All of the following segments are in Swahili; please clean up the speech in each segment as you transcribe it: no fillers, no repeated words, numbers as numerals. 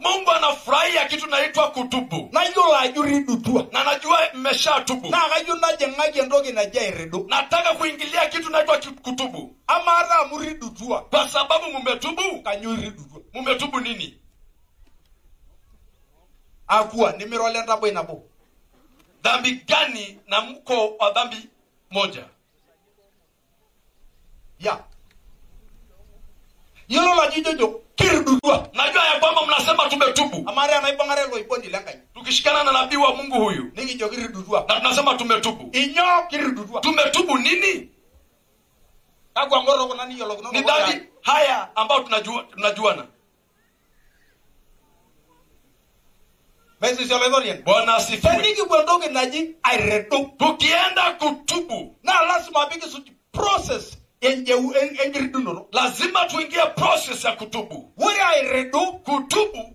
Mungu anafurahia kitu naitwa kutubu. Na najua mmeshatubu. Nataka kuingilia kitu naitwa kutubu. Kwa sababu mmetubu. Mmetubu nini? Dhambi gani na mko wa dhambi moja? Ya. Najua ya kwamba mnasema tumetubu. Tukishikana na nabii wa Mungu huyu na tunasema tumetubu. Tumetubu nini? Ni dhambi haya ambayo tunajuana. Bwana asifiwe. Tukienda kutubu na lazima process lazima tuingie process ya kutubu. Kutubu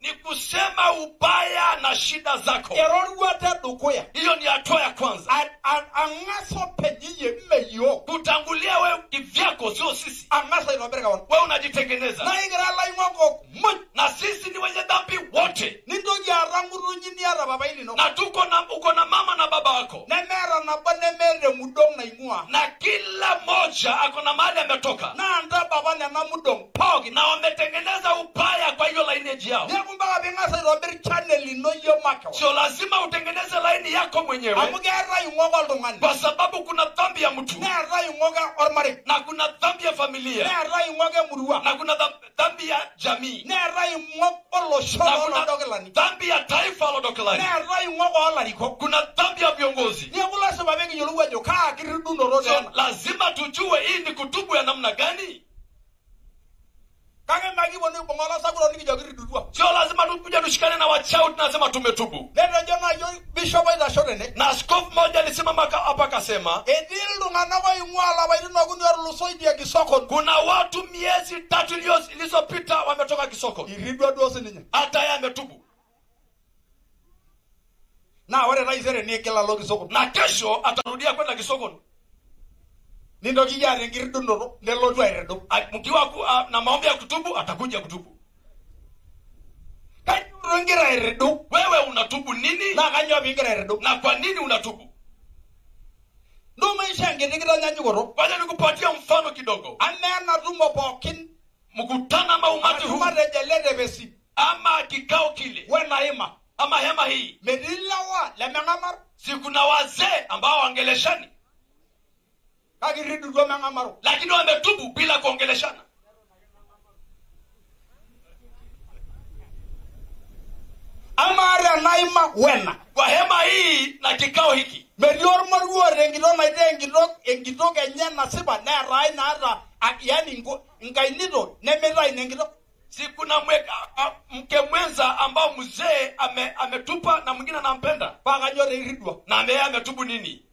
ni kusema ubaya na shida zako. Hiyo ni hatua ya kwanza. Kutangulia wewe kivyako, sio sisi. Wewe unajitengeneza. Na sisi ni wenye dhambi wote. Nikiata ngutunyi niata papai lino. Na tuko na uko na mama na baba wako. Nemeeta nabo nemeeta emudong naing'ua. Na kila moja ako na mahali ametoka. Naa nta baba nena mudong pookin. Na wametengeneza upaya kwa hiyo lineage yao. Neeku mpaka ping'as aitobir channel ino iyie makeon. Sio lazima utengeneze laini yako mwenyewe. Amu keetae ing'ok oltung'ani. Kwa sababu kuna dhambi ya mtu. Neetae ing'ok ormarei. Na kuna dhambi ya familia. Neetae ing'ok emurua. Na kuna dhambi ya jamii. Neetae ing'ok olosho lolodokilani. Dhambi ya taifa lolodokilani. Neetae ing'ok oolarikok. Kuna dhambi ya viongozi. Neeku lazima pekiyiolou ajo kaa kiridunoto teena. Lazima tujue hii ni kutubu ya namna gani. Kake makiponu aibung'a olasakutoni nikijo kiridutua. Sio lazima tukuje tushikane na wachawi tunasema tumetubu. Netejo naaji bishop oitasho tene. Na askofu mmoja alisimama hapa akasema, etii iltung'anak oing'ua lapaitin okuni otulusoitie Kisokon. Kuna watu miezi 3 ilizopita wametoka Kisokon. Iridua duo sininye. Hata yeye ametubu. Naa ore taisere neigil alo Kisokon. Na kesho atarudia kwenda Kisokon. Nintoki iyie aata enkiridunoto nelotu airidu. Mkiwa na maombi ya kutubu atakuja kutubu. Kanyoo ingira airidu? Wewe unatubu nini? Naa kanyoo piingira airidu? Na kwa nini unatubu? Ndo maisha enkiti kitanyanyukoto. Wacha nikupatie mfano kidogo. Amaa ena tumo pookin, mkutano ama umati huu, matejo ele tepesi, ama kikao kile, wenaima, ama hema hii, metii lewa lemeng'amaro. Si kuna wazee ambao waongeleshani? Kake iridutua meng'amaro. Lakini wametubu bila kuongeleshana. Amaa tenaima wena. Kwa hema hii na kikao hiki, metii ormoruo oota enkitok naitaa enkitok enye nasipa neetae naata yaani nkainito nemeitai nenkitok. Si kuna mke mwenza ambao mzee ametupa na mwingine anampenda. Paa kanyoo teiridua? Na yeye ametubu nini?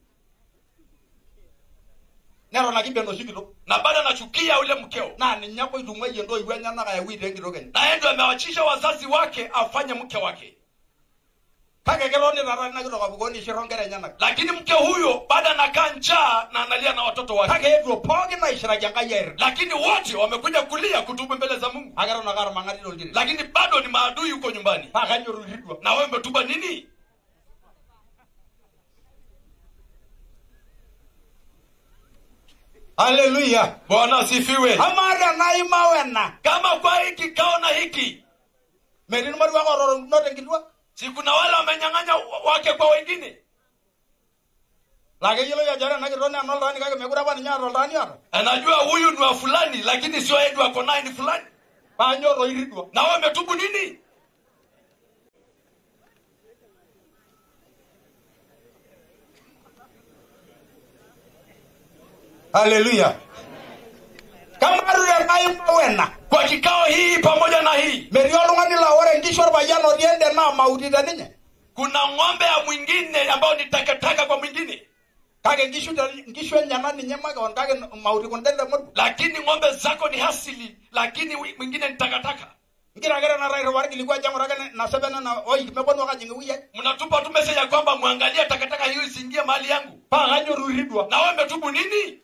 Neton ake iba enoshi kitok. Na bado anachukia ule mkeo. Naa ninye apa oitung'uayie intoiwuo enyenak ayau itaa enkitok enye. Na yeye ndio amewachisha wazazi wake afanye mke wake. Kake ketonita taata ina kitok apuku nishirro nkera enyenak. Lakini mke huyo bado anakaa njaa na analia na watoto wake. Kake eetuo pookin aishiraki Enkai airidu. Lakini wote wamekuja kulia kutubu mbele za Mungu. Kake eton ake aa irmang'ati toltiren. Lakini bado ni maadui huko nyumbani. Paa kanyoo iridua? Na wewe umetuba nini? Haleluya. Bwana asifiwe. Amaa tenaima wena. Kama kwa hiki kikao na hiki, metii irmoruak otorokinote nkituak. Si kuna wale wamenyang'anya wake kwa wengine. Laa keyioloi ajo ore ena kitok naa enoltaani kake mekure apa ninye eeta oltaani oota. Anajua huyu ni wa fulani lakini sio yeye ndio ako naye ni fulani. Paa nyoo toiridua? Na wewe umetubu nini? Haleluya. Kama tenaima wena. Kwa kikao hii pamoja na hii, metii oltung'ani laa ore nkishu orpayian otii ende naa mauti teninye. Kuna ng'ombe ya mwingine ambao ni takataka kwa mwingine. Kake nkishu enyenak ninye makeon kake mauti kunde lemorua. Lakini ng'ombe zako ni hasili lakini mwingine ni takataka. Ngira ake tenakata airriwaa irkiliku ajo ng'ura ake nasepena na oi meponu ake ajing ewueji ai. Mnatupa tu message ya kwamba muangalie takataka hiyo isiingie mahali yangu. Paa kanyoo iridua? Na wewe umetubu nini?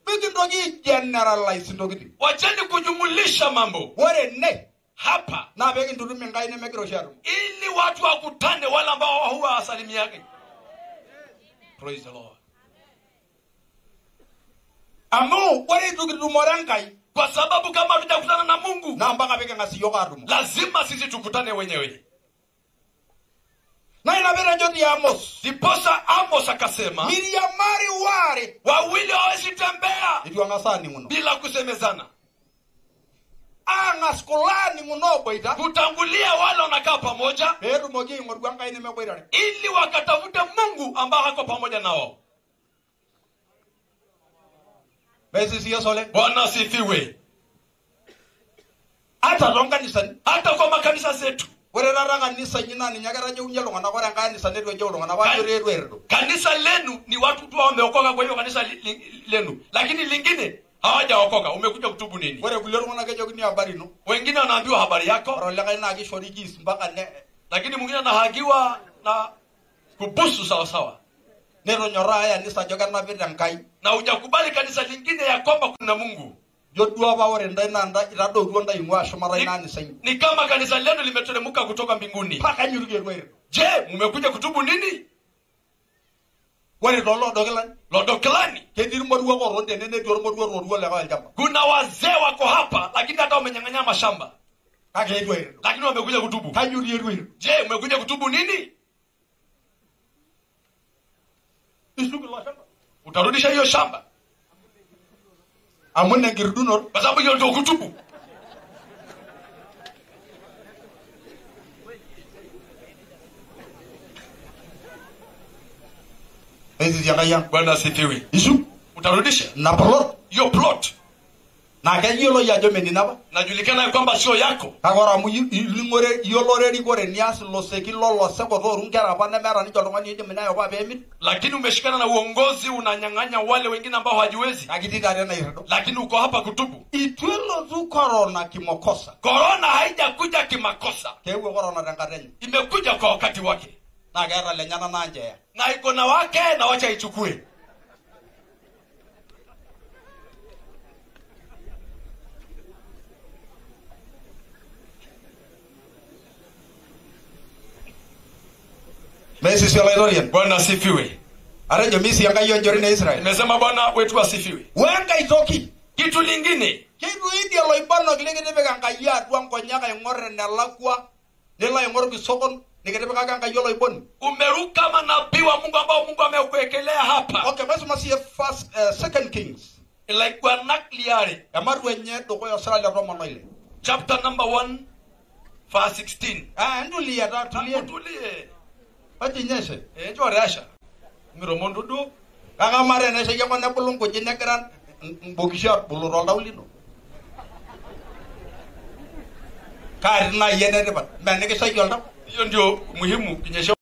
Mikintoki generalize intokitin. Wacheni kujumulisha mambo. Ore ene hapa naa pekintutum Enkai nemegira oshi atumo. Ili watu wakutane wale ambao huwa hawasalimiani. Praise the Lord. Amu ore eitu kitumore Enkai, kwa sababu kama hatujakutana na Mungu naa mpaka peking'as iyiok atumo. Lazima sisi tukutane wenyewe. Naa ina petejo ti Amos. Ndiposa Amos akasema, miriamari waare, wawili hawawezi tembea eitu eng'as aaning'uno bila kusemezana. Ang'as kulo aaning'uno ooboita, kutangulia wale wanakaa pamoja, peetumoki aing'oru Enkai nemeboitare, ili wakatafute Mungu ambao hako pamoja nao. Bwana asifiwe. Hata toonkanisani, hata kwa makanisa zetu. Ore taata kanisa inyi naa ninye ake etajeunye iltung'anak, ore enkae kanisa neitu ejeu iltung'anak, ajo eitu eridu. Kanisa lenu ni watu tu wameokoka kwa hiyo kanisa lenu, lakini lingine hawajaokoka. Umekuja kutubu nini? Ore kulie tung'anak kejokini habari ino. Wengine wanaambiwa habari yako. Ore olikae naa kishori kiss mpaka ne. Lakini mwingine anahagiwa na kubusu sawa sawa. Netonyoraa kanisa ajo kenapita Enkai. Na hujakubali kanisa lingine ya kwamba kuna Mungu. Ni kama kanisa lenu limeteremka kutoka mbinguni. Je, mmekuja kutubu nini? Lodokelani. Kuna wazee wako hapa lakini hata wamenyang'anya mashamba. Lakini wamekuja kutubu. Je, mmekuja kutubu nini? Utarudisha hiyo shamba. Kwa sababu hiyo ndio kutubu. Bwana asifiwe. Utarudisha na plot, hiyo plot. Na keyiolo ajo menina. Najulikana kwamba sio yako. Kake ore amu iyiolo erikore nias loseki lolosek otooru nkera apa nemeeta ninche oltung'ani oidim nayoko peemir. Lakini umeshikana na uongozi, unanyang'anya wale wengine ambao hawajiwezi. Kake itii taata enairrido. Lakini uko hapa kutubu. Itu elotu korona kimokosa. Korona haijakuja kimakosa. Keewuo korona tenkata enye. Imekuja kwa wakati wake. Naa keeta lenyana naa nche eya. Na iko na wake na wacha ichukue. Bwana asifiwe. Atejo misi Enkai enchori ne Israel. Nimesema Bwana wetu asifiwe. Wenkai toki. Kitu lingine. Kitu idia loibanok likitipika Enkai atua nkonyek aing'or enelakwa, nilo aing'or kisokon, nikitipikaka Enkai oloiboni. Umeruka manabii wa Mungu ambao Mungu amekuwekelea hapa. Okay, maisuma siye first, Second Kings. Ilaiguanak liare. Ematua enye dukuya osira le tomon oile. Chapter number 1 verse 16. Ntulia taa, tulia. Tulie. Wacha inyeshe. Njoo rasha. Miromondo du. Kake amaa teneshaiki enkop nebulu nkujit negira mbokisho abulu toltau lino. Kaa naaji enetipat? Mee nikishaiki oltau? Hiyo ndio muhimu kinyesha.